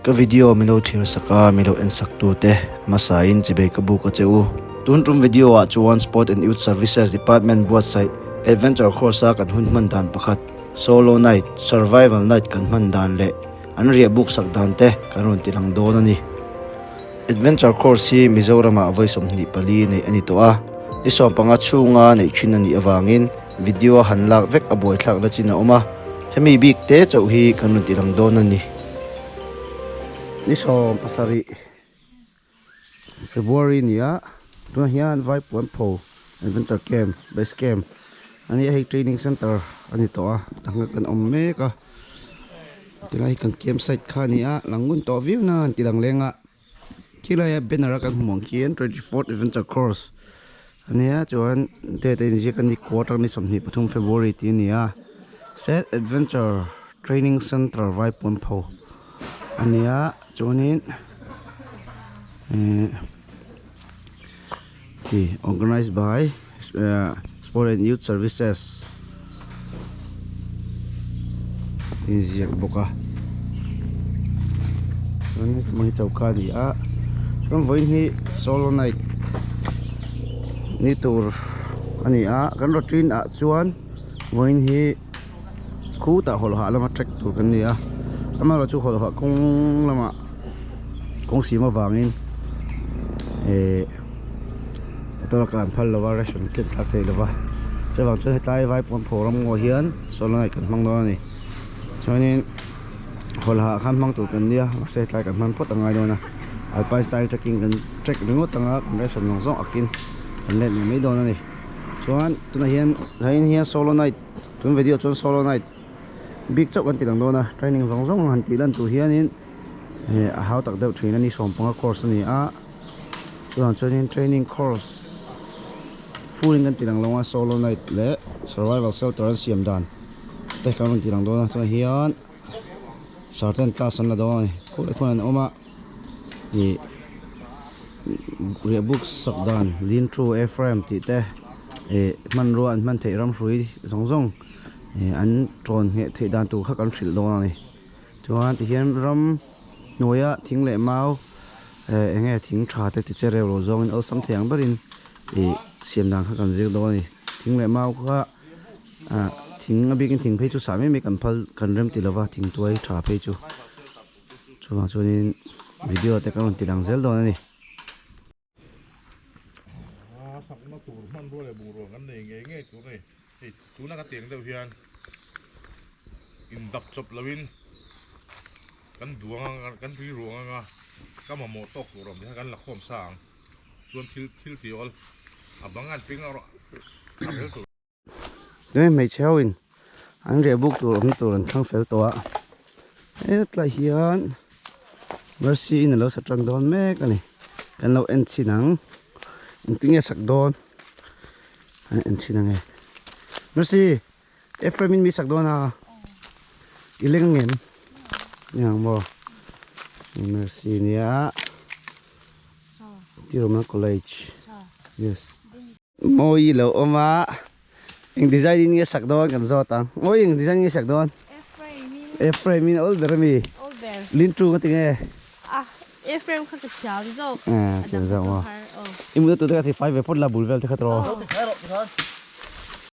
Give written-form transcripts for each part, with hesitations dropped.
Ka video min lo thlir sak a, min lo en sak tu te hmasa in chibei ka buk a che u. Tun tum video ah chuan Sport and Youth Services Department buatsaih Adventure Course a kan hun hman dan pakhat Solo Night, Survival Night kan hman dan leh an riah buk sak dan te kan rawn ti lang dawn a ni. Adventure Course hi Mizoram ah vawi 24 neih a ni tawh a, ni 15 chhunga neih thin a nih avangin video a han lak vek a buaithlak na chin a awm a, hemi bik te chauh hi kan rawn ti lang dawn a ni. Ni 17 February ni a, tunah hian Vaipuanpho Adventure Camp, Base Camp a ni a, hei training center a ni tawh a, tangka kan awm mek a, tilai hi kan camp site kha a ni a, lang ngun tawh viau na an ti lang leng a, khilai a banner a kan hmuh ang khian 24th Adventure Course a nia chuan date a inziak a ni quarter ni 23 February tih a ni a, Set Adventure Training Center Vaipuanpho a ni a chuanin ehh khi organised by Sport and Youth Services tih inziak bawk a chuan heti choka a ni a chuan vawiin hi solo night ni tur a ni a kan routine ah chuan vawiin hi khutah hawlhah lama trek tur kan ni a amaherawhchu hawlhah kawng lamah kawng sim avangin ehh motor a kan phal lova ration ken thlak thei lova chuvang chuan hetlai vaipawn phaw ram ngaw hian solar light kan hmang dawn a ni chuanin hawlhah khan hmang tur kan nia mahse hetlai kan hman phawt angai dawn a alpine style trekking kan trek ringawt anga kan ration zawng zawng akin kan let leh mai dawn a ni chuan tunah hian zanin hian solo night tun video chuan solo night bik chauh kan ti lang dawn a training zawng zawng han tih lan tur hianin eh a hau tak deuh thin a ni 15 course a ni a chuvang chuanin training course full in kan ti lang lo a solo night leh survival shelter an siam dan te kan rawn ti lang dawn a tunah hian certain class an la dawn a ni khulai khuan an awm a ih riah buk sak dan lean through a frame tih te ih hmanrua an hman theih ram hrui zawng zawng ih an tawn ngheh theih dan tur kha kan hrilh dawn a ni chuan tihian ram hnuaia thing leh mau eh eng nge thing tha te ti che reu lo zawngin awlsam thei ang berin ih siam dan kha kan zir dawn a ni thing leh mau kha ah thing a bikin thing phei chu sah mai mai kan phal kan rem ti lova thing tuai tha phei chu. Chuvang chuanin video te ka rawn ti lang zel dawn a ni. A sakna tur hmanrua leh bungrua kan nei ngei ngei tur a ni. Hei tuna ka tiang deuh hian indap chawp loin kan duang anga kan tui ruang anga ka mamawh tawk tur awm te kha kan la khawm sa ang chuan thil thil ti awl a bang an ping erawh a fel tur. Chuan hmeichhe ho in an riah buk tur awm tur an thlang fel tawh a hetlai hian mercy in alo sa tan dawn mek a ni kan lo en chhin ang engtin nge sak dawn an en chhin ang e mercy Ephraim in mi sak dawn a i leng ang em ni ang maw mercy nia Tirumna college yes. Mawi lo awm a, eng design in nge sak dawn kan zawt ang. Mawi eng design nge sak dawn? Ephraim in. Ephraim in awl ber ami? Awl ber. Lin tu ka ti nge? Ah, Ephraim kha ka thiam zawk. Ah, thiam zawk maw. I mut tu te kha ti fai ve phawt la bul vel te kha tawh.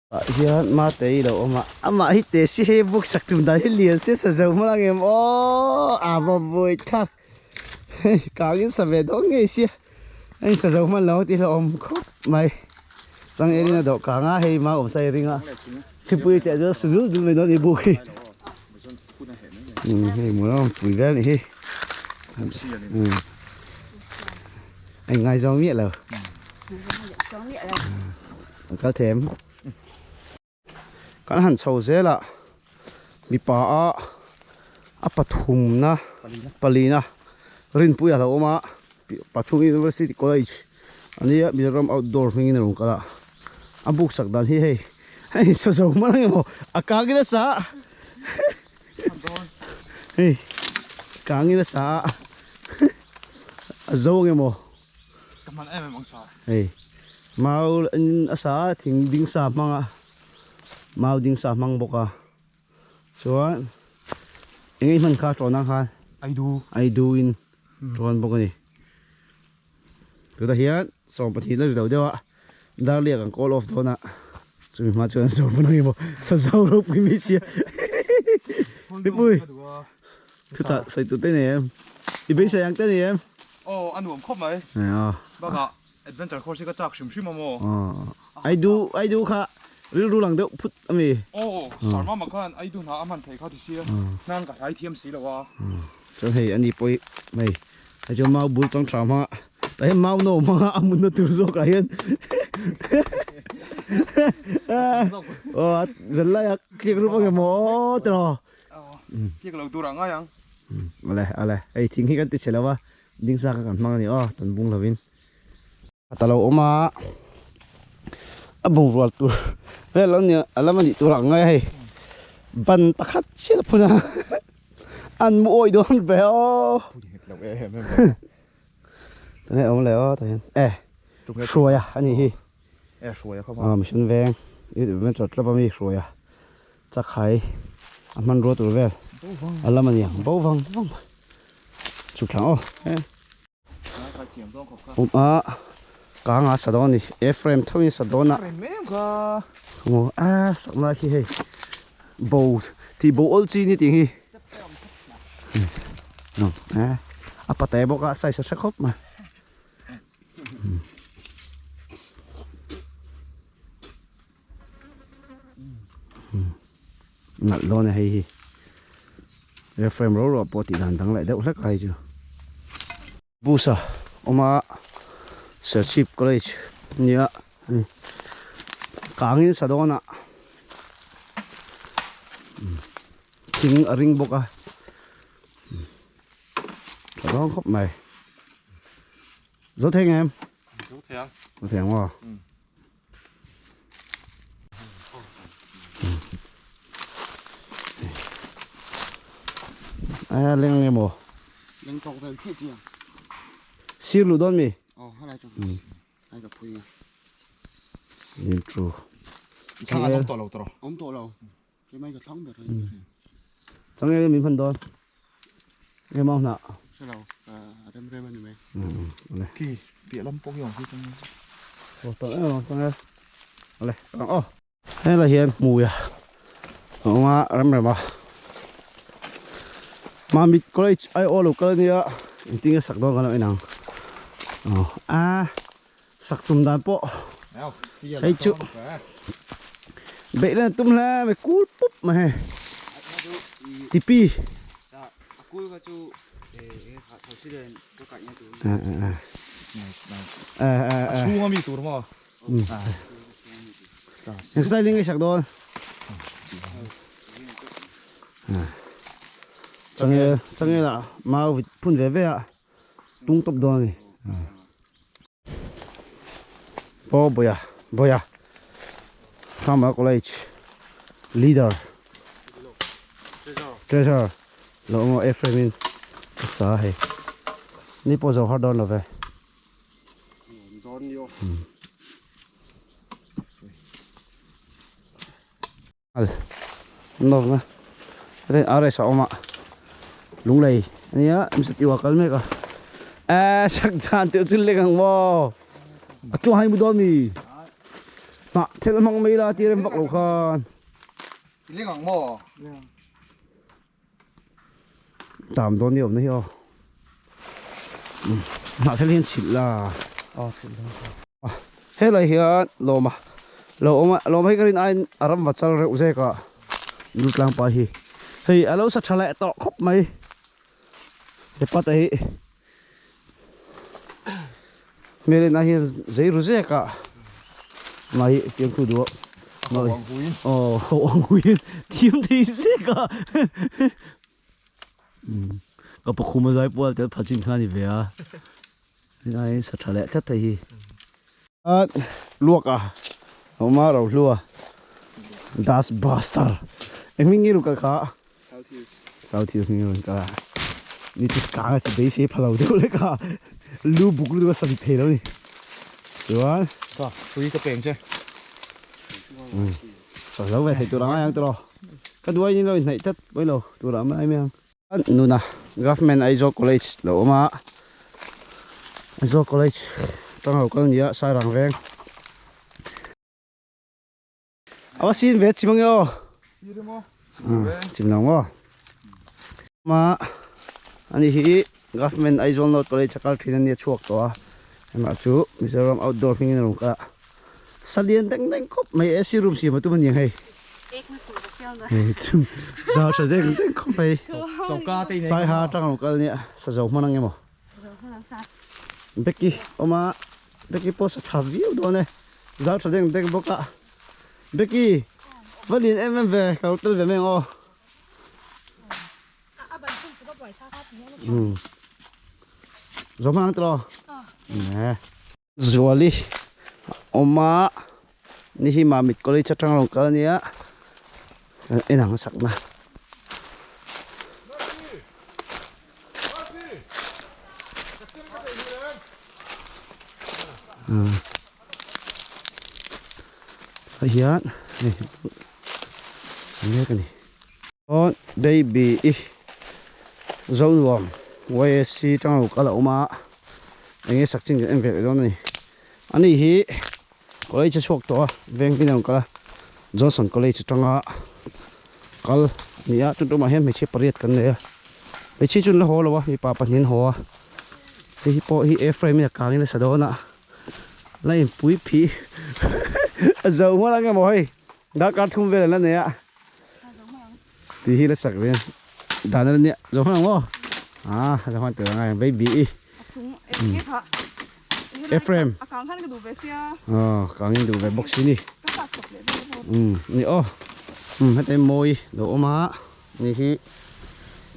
Ah hian mate i lo awm a, amah hi te si hei buk sak tum dan hi lian sia sa zo hmang ang em aw, a va vawi thlak. Hei kangin sa ve dawn ngei sia a in sa zo hman lo tih hlauhawm khawp mai chang elin a dawh kang a hei mau awm sai ring a thlipui teh chu a su dul dul mai dawn a ni buk hi hei hmuh lam pui vel a nih hi a in ngaizawng miah lo a kal them. Kan han chho zel a mipa a a pathumna palina rinpui a lo awm a Pathum University College ania Mizoram outdoor hmingin a rawn kal a a buk sak dan hi hei hei sa zo hman ang emaw a kangin a sa hei kangin a sa a zo ang emaw. Ka hman em em ang sa. Hei mau in a sa a thing ding sa hmang a mau ding sa hmang bawk a chuan eng nge i hman kha tawh nang khan. Aidu. Aidu in chuan bawk a ni. Tunah hian 12 la ri lo deuh a, Darliak an call off dawn a, chumi hma chuan zo pawn ang emaw sazo ropui mai sia. Mipui thuchah sawi tur te nei em? I beisei ang te nei em? Aw a nuam khawp mai. Bakah adventure course hi ka chak hrim hrim a maw? Aidu Aidu kha rilru lang deuh phut a mi? Aw Sarmama khan Aidu hna a hman thei kha ti sia, hnan ka hlai thiam si lo a. Chuan hei ani pawh hei hei chu mau bul chang tha hmanga tah hian mau no hmanga a munna tur zawkah hian aw a zan laia tliak rup ang emaw tiraw tliak lo tur ah ngai ang awle awle hei thing hi kan ti chhe lo a ding sa kha kan hmang a ni aw tan bung lovin. Ta lo awm a a bungrua tur vel a nia a lam a nih tur ang ngai a hei ban pakhat chiah phun a an mu awih dawn ve aw tunge awm leh aw tah hian e hruaia a nih hi aw mission veng adventure club ami hruaia chakhai a hmanrua tur vel a lam a ni ang bo vang vang chhuk thlang aw e. Awm a kanga sa dawn a ni Ephraim tho in sa dawn a maw a sak lai khi hei bo tih bo awl chi ni tih hi a pate bawk a size a hre khawp mai. Nalh dawn e hei hi Ephraim ro ro pawh tih dan dang leh deuh hlek a hei chu bus a awm a Serchhip college nia kangin sa dawn a thing a ring bawk a tha dawn khawp mai zo thei ngem zo thei ang zo thei ang maw. A leng nge maw? Leng tawk vel chiah chiah. Sir lu dawn mi? Aw, helai chu. Ai ka phui a. Nin tru. Thlang an awm tawh lo tawh. Awm tawh lo. Kei mai ka thlang ber. Changel min phan dawn. Nge mau hna. Hre lo, rem rem a ni mai. Khi piah lam pawh hi awm khi changel. Aw tawh em ang changel. Awle, ang aw. Helai hian hmui a awm a rem rem a. Mamit college ai aw lo kal ania engtin nge sak dawn kan lo en ang. Aw a sak tum dan pawh hei chu beih lan tum hle mai kul pup mai hei tipi eng style in nge sak dawn changel changel ah mau vit phun ve ve a tung tawp dawn a ni. Aw Boya Boya Farmer College leader treasurer lo awm a Ephraim in a sa a hei ni pawh zo har dawn lo ve Al nawrna heten RS a awm a lunglei ania MZU a kal mek a eh sak dan teuh chu lek ang maw a chuang hai mu dawn mi hnah thel hmang mai la tir em vak lo khan lek ang maw tam dawn ni awmna hi aw hnah thel hian chhilh la aw chhilh dawn helai hian lawma lo awm a lawma hi ka rin aiin a ram va chal reuh zek a nu tlang pa hi hei a lo sa tha leh tawh khawp mai hepa te hi hmel en ah hian zei ru zek a mah hi fiamthu duh a aw ho ang huiin thiam thei zek a ka pakhum a zai pual tel pha chin kha a ni ve a helai sa tha leh tlat thei hi luak a awm a rohlua dust buster engming nge ru kal kha. South Hills. South Hills ni rawn kal a. Ni chu kang a ti beisei pha lo deuh lek a. Lu buk lutuk a sa dik thei lo ni. Chuan. Ka pui ka peng che. Sa zo ve thei tur ang ai ang tiraw. Ka duai ni lo inhnaih tlat mai lo tur ang mai mai ang. Nuna Government Aizawl College lo awm a, Aizawl College tang ho kal nia Sairang veng. Awa sin ve chim ange aw. Chim lo maw. Ma ani hi Government Aizawl North College a kal thin ania chhuak tawh a. Hema chu Mizoram Outdoor hmingin a rawn kal a. Salian deng deng khawp mai AC room siam a tum aniang hei. Chu zau tha deng deng khawp mai. Saiha atang lo kal nia sa zo hman ang emaw. Becky awma Becky pawh sa tha viau dawn e. Zau tha deng deng bawk a. Becky va lian em em ve ka lo tel ve mai ang aw. Zo hman ang tiraw? Zuali awm a ni hi Mamit College atang a rawn kal ania kan en ang sakna. Hei hian hei mek a ni. Chuan baby i Zonuam YSC tang lo kal a awm a eng nge sak chin kan en ve leh dawn a ni. Ani hi college a chhuak tawh a veng pin a rawn kal a Johnson college atanga kal a ni a tun tumah hian hmeichhia pariat kan nei a hmeichhia chu an la haw lo a mipa pahnih an haw a hei hi pawh hi A-frame in a kangin a sa dawn a la inpui phih a zo hman ang emaw hei darkar thum vel an la nei a. Tih hi la sak ve dan a nia zo hman ang aw ah zo hman tur angai baby i Ephraim aw kang in duh ve bawk si ni ni aw heta mawi lo awm a ni hi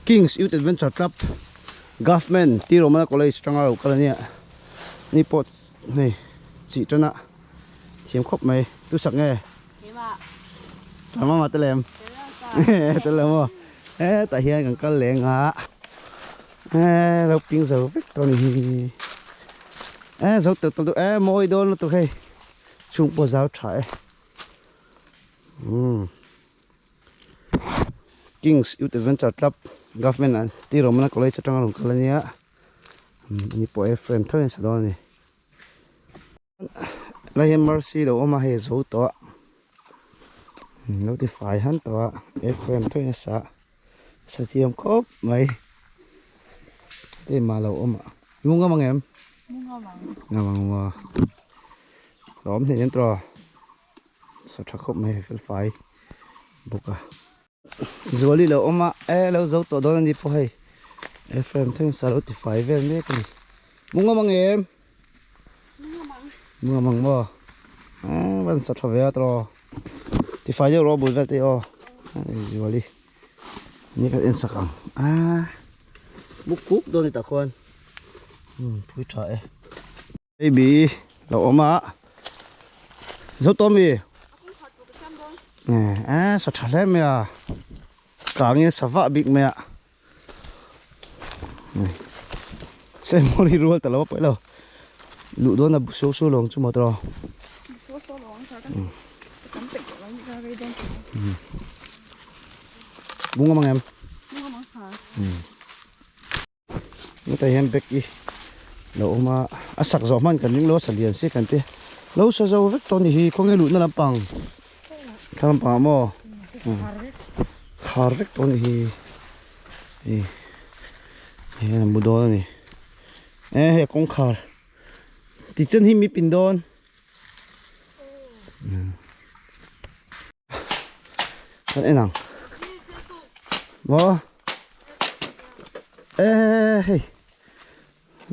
Kings Youth Adventure Club Government T Romana College atanga lo kal ania ni pawh hei chih tana thiam khawp mai tu sak nge. Sama ma telem. Telem mo. Eh ta hian kan kal leng a. Eh lo ping zo vek to ni hi. Eh zo tu tu eh moi don tu hei. Chung po zau tha e. Kings Youth Adventure Club Government an ti Romana College atanga rawn kal ania. Ani pawh e frame tho in sa dawn ani. Lai hian mercy lo awm a hei a zo tawh a lo ti fai han tawh a a frame tawh in a sa sa thiam khawp mai te mah lo awm a i mu ngam ang em ngam ang maw lo awm hleih em tawh sa tha khawp mai fel fai bawk a. Zuali lo awm a e lo zo tawh dawn a ni pawh hei e frame thleng sa lo ti fai vel mek a ni mu ngam ang em mu ngam ang maw e van sa tha ve a tawh ti fai deuh rawh a bul vel te hi aw Zuali ni kan en sak ang a buk kuk dawn a ni tah khuan phui tha e. Baby lo awm a zo tawh mi eh sa tha hle mai a kang in sa vah bik mai a se mawri rual ta lo a paih lo luh dawn a bu suau suau lo ang chu maw tawh bung awm ang em Hetah hian bag hi lo awm a a sak zawh hman kan ring lo a sa lian si kan ti lo sa zo vek tawh a ni hi khawnge luhna lampang thla lampang ah maw khar vek tawh a ni hi ih hian a mu dawn a ni e hei kawngkhar tichuan hi mi pin dawn. Kan en ang. Maw. E hei.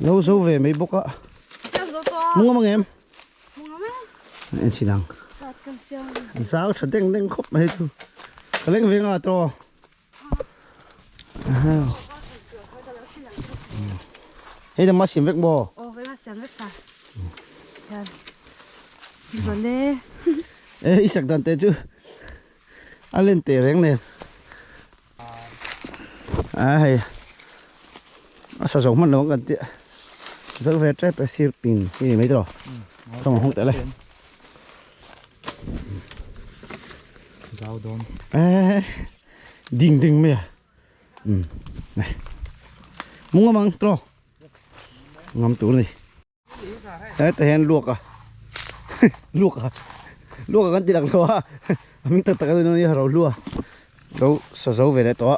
Lo zo ve mai bawk a. Mung awm ang em? En chin ang. Zau tha deng deng khawp mai chu. Ka leng ve nga tawh. Hei dang ma siam vek maw? Aw vek a siam vek sa. Hian. Vale. E i sak dan te chu a len te reng nen. A hei. A sa zo hman lo kan tia. Zo ve trep e sir pin hi ni mai tawh. Ka hong te le. Zau dawn. Eh ding ding mai a. Um Mung amang tro. Ngam tur ni. Heta hian luak a luak a luak a kan ti lang lo a a hming tak tak a ni a ro hlua lo sa zo ve leh tawh a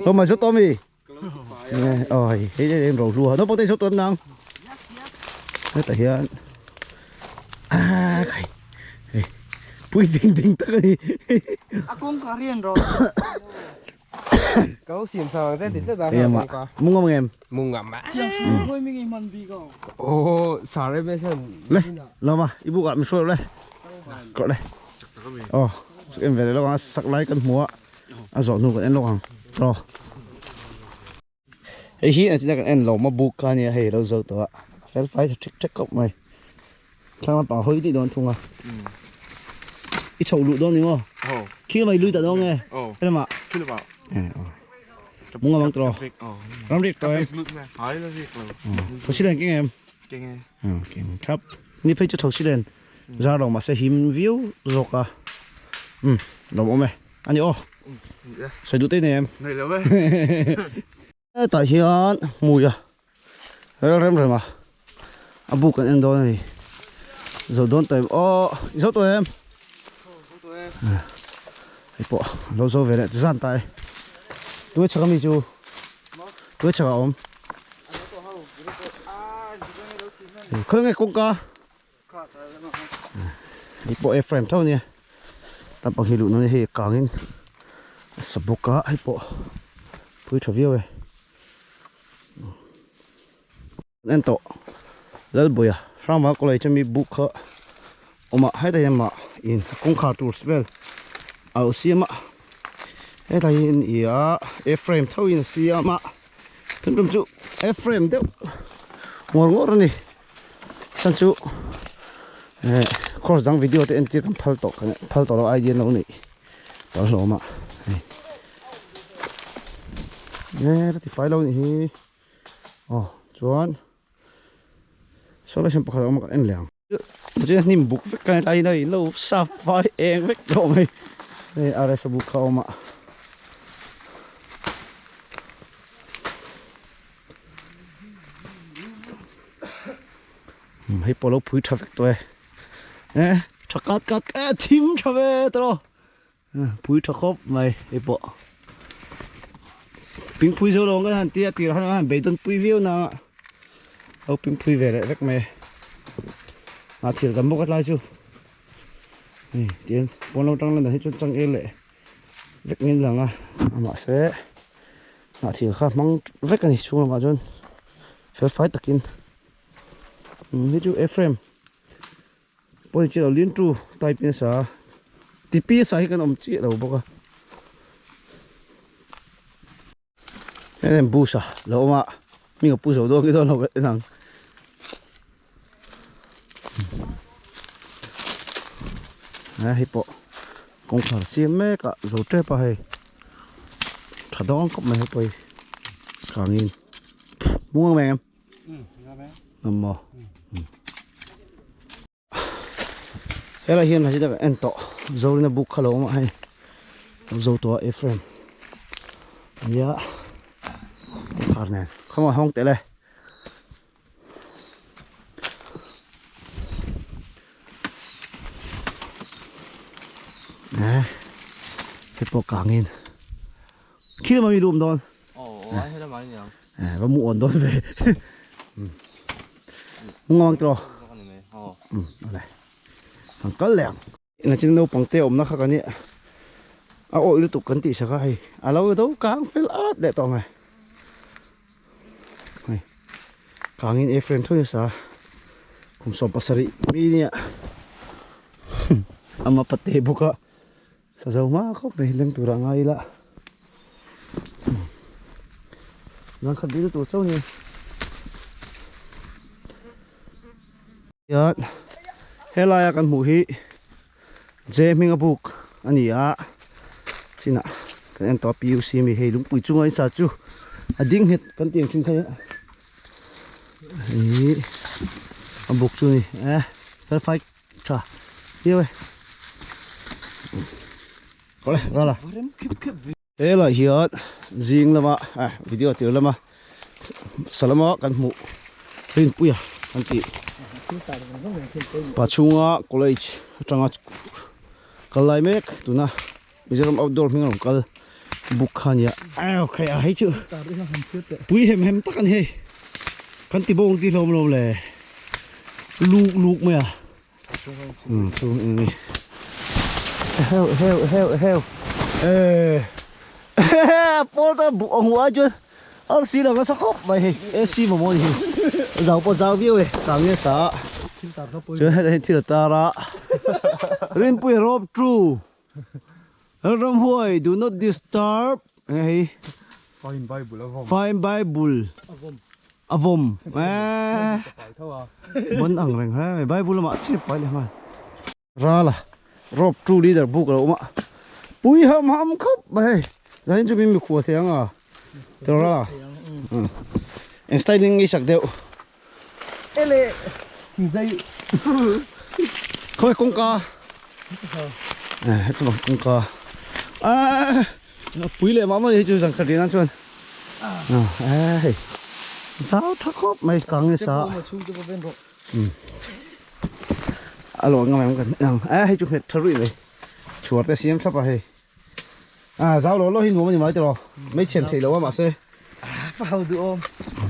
lo mai zo tawh ami aw hei hei hei ro hlua naupang te in zo tawh em nang heta hian ah khai hei pui ding ding tak a ni a kawngka rian rawh Kau sim sang te ti tlat a Ema mung am ngem mung am Koi mi ngi man bi ko oh sare me san le loma ibu ka mi hruai le ko le oh sak em ve lo ang sak lai kan hmua a zawh hnu kan en lawk ang to hei hi a tina kan en lo ma buk ka nia hei lo zo tawh a fel fai tha thik thek khawp mai thlang lampang hawi tih dawn thung a i chho luh dawn ni maw khi mai lui ta dawn nge helamah munga bang tawh ram rik tawh em thosi len keng em keng thlap ni phei chu thosi len zar lo mahse him viau zawk a um lawm awm e ani aw sawi duh te nei em nei lo e Hetah hian hmui a rel rem rem a a buk kan en dawn a ni zo dawn tawh em aw i zo tawh em hei pawh a lo zo ve leh zan ta e tuai chhak ami chu tuai chhak a awm khawi nge kawngka Hei pawh A-frame tho ania lampang hi luhna hei kangin a sa bawk a hei pawh pui tha viau e en tawh Lalbuia Hrangva college ami book kha awm a hetah hian mah in kawngkhar tur vel a lo siam a hetah hian ih a A-frame tho in a siam a tun tum chu A-frame deuh ngawr ngawr a ni. Chuan chu eh course dang video te entir kan phal tawh kan phal tawh lo idea an lo neih tawh hlawm a hei eh ka ti fai lo nih hi aw chuan solution pakhat a awm a kan en leh ang chuan hnim buk vek ka lai in lo sa fai eng vek tawh mai hei RS a buk kha a awm a. Hei pawh lo phui tha vek tawh e eh tha kat kat eh thim tha ve tawh phui tha khawp mai hei pawh ping phui zo lo ang kan han tia tirah khan han beidawn pui viau na lo ping phui ve leh vek mai a thil tam bawk a tlai chu hei tiang pawn lo tang lan dan hi chuan changel leh vek ngei lang a mahse Hnah thil kha hmang vek a ni chhung lamah chuan fel fai takin hei chu A-frame pawh ni chiah lo lin tu type in a sa a tipi a sa hi kan awm chiah lo bawk a heng hian bus a lo awm a hming a pu zo dawn nge dawn lo ka en ang. Hei pawh kawngkhar siam mek a zo tep a hei tha dawng khawp mai hei pawh hi kangin hmung ang em ngam maw helai hian hei chu en tawh zorina buk kha lo awm a hei zo tawh a A-frame ania kawngkhar nen khawng a hawng teh le. Eh, hei pawh kangin khi lamah mi lu awm dawn eh va mu awn dawn ve mu ngang tawh awle kan kal leh ang Engah chuan naupang te awmna kha kan i a awih lutuk kan tih sak a hei a lo do kang fel at leh tawh mai hei kangin A-frame tho nasa kum 70 mi nia ama pate bawk a sazo hma khawp mai leng turah ngai ila nan khat dil tur chauh a ni hian helaia kan hmuh hi J hminga buk a ni a chinah kan en tawh a PUC mi hei lungpui chunga in sa chu a ding nghet kan tih ang thin kha ih a buk chu a ni e felfai tha viau e kawlh e rala. Helai hian zing lama ah video tir lama salama kan hmuh rinpuia kan tih pachhunga college atanga kal lai mek tuna Mizoram outdoor hming a rawn kal buk kha ania au khai a hei chu pui hem hem tak a ni hei kan ti bawng ti hlawm lo le luk luk mai a um chung eng ni heu heu heu heu e pawl ta buk ang hua chuan arsi lang nasa khawp mai hei AC mamawh a ni hei zau pawh zau viau e kang nge sa chuan hei thil a tar a rinpui rawp true Ramhuai do not disturb enge hei Fine Bible a vawm. Fine Bible a vawm. A vawm eh bon ang reng hle mai Bible lamah thil pai leh nghal. Rala rope true leader book a lo awm a pui ham ham khawp mai hei zanin chu min mikhua thei ang a Rala eng styling nge i sak deuh. Ele thingzai Khawi kawngka eh heti bang kawngka ah pui leh mah mah ni chu zan khat rian ah chuan ah hei zau tha khawp mai kang nge sa a lawn ngam em kan ang eh hei chu nghet tha ruih mai chhuar te siam thlap a hei ah zau lo lo hi nuam a ni mai tiraw mai chhian theih lo a mahse fa ho duh awm.